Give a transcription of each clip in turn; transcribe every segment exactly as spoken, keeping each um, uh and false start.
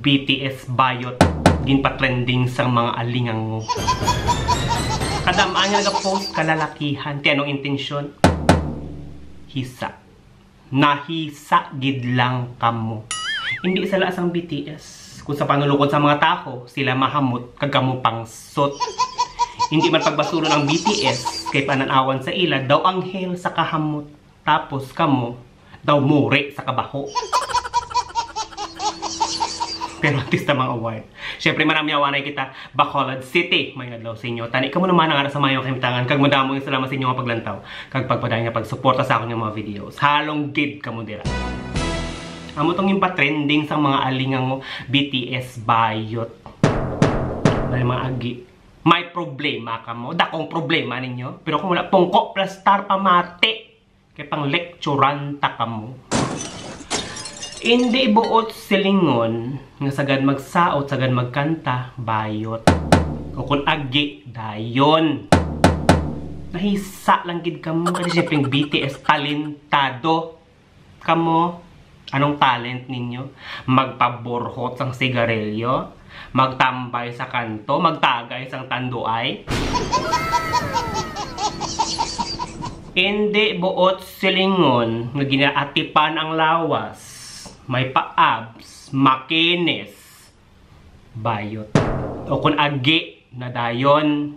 B T S bayot, ginpatrending sang mga alingango. Kada man nga nagapost kalalakihan, ti anong intensyon? Hisa. Nahisa gid lang kamo. Hindi sala sang B T S. Kung sa panulukod sa mga tawo, sila mahamot kag kamo pangsot. Hindi man pagbasulon ang B T S, kay pananawan sa ila daw anghel sa kahamot. Tapos kamo, daw muri sa kabaho. Pero artista mga award. Siyempre, manamyawanay kita, Bacolod City. May adlaw sa inyo. Tani kamo naman ang ara sa mayo kahimtangan, kag madamo nga salamat sa inyo nga paglantaw, kag pagpadayon nga pagsuporta sa akon nga mga videos. Halong gid kamo dira. Amo tong ginpatrending sang mga alingango, B T S bayot. May mga agi. May problema kamo. Dakong problema ninyo. Pero kung wala, pungko, plastar, pamati. Kay pang-lecturan ta kamo. Indi buot silingon nga sagad magsaot, sagad magkanta, bayot. O kung agi, dayon. Nahisa lang gid kamo. Kasi siyempre, B T S, talentado. Kamo, anong talent ninyo? Magpaburhot sang sigarilyo? Magtambay sa kanto? Magtagay sang tanduay? Indi buot silingon nga ginaatipan ang lawas. May pa-abs, makinis, bayot. O kung agi na dayon,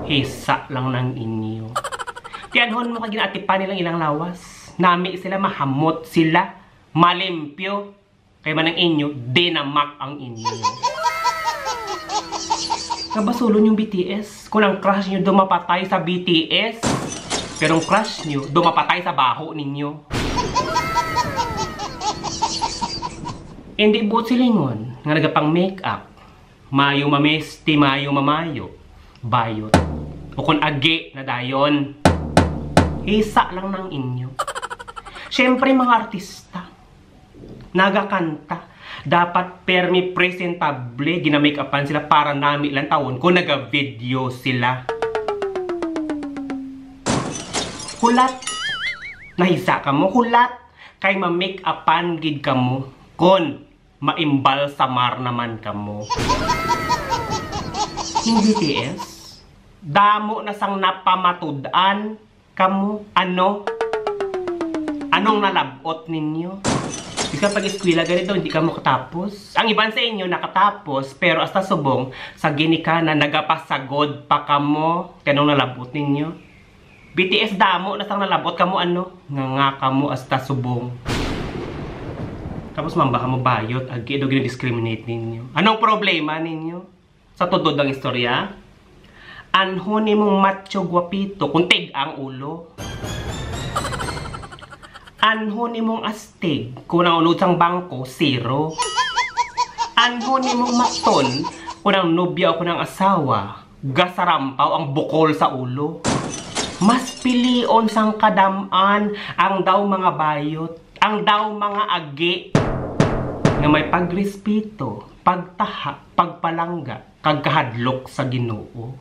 hisa lang nang inyo. Tiyanhon mo kay ginaatipan nilang ilang lawas. Nami sila, mahamot sila, malimpyo. Kay man ang inyo, dinamak ang inyo. Kabasulon yung B T S. Kung ang crush nyo dumapatay sa B T S, pero ang crush nyo dumapatay sa baho ninyo. Hindi buot silingon nga nagapang make up. Mayo mamesti, mayo mamayo. Bayot. O kung agi na dayon. Hisa lang nang inyo. Siyempre, mga artista, nagakanta. Dapat permi presentable, ginamake-upan sila para nami lantawon kung naga-video sila. Hulat. Nahisa kamo? Hulat. Kay ma-make-upan gid kamo kon maimbalsamar naman kamo. Yung B T S, damo na sang napamatud-an kamo. Ano? Anong nalab-ot ninyo? Bisan pag-eskwela ganito, hindi kamo katapos. Ang iban sa inyo nakatapos, pero hasta subong sa ginikanan nagapasagod pa kamo. Kay anong nalab-ot ninyo? B T S, damo na sang nalab-ot kamo, ano? Nga nga kamo hasta subong. Tapos mambaha mo bayot, agi daw gina-discriminate ninyo. Anong problema ninyo? Sa tudlod ang istorya, anho nimong macho guwapito kung tig ang ulo? Anho nimong astig kung ang unod sang bangko, zero? Anho nimong maton kung ang nobya o kung ang asawa, gasarampaw ang bukol sa ulo? Mas pilion sang kadam-an ang daw mga bayot, ang daw mga agi nga may pagrespeto, pagtaha, pagpalangga, kag kahadlok sa Ginoo.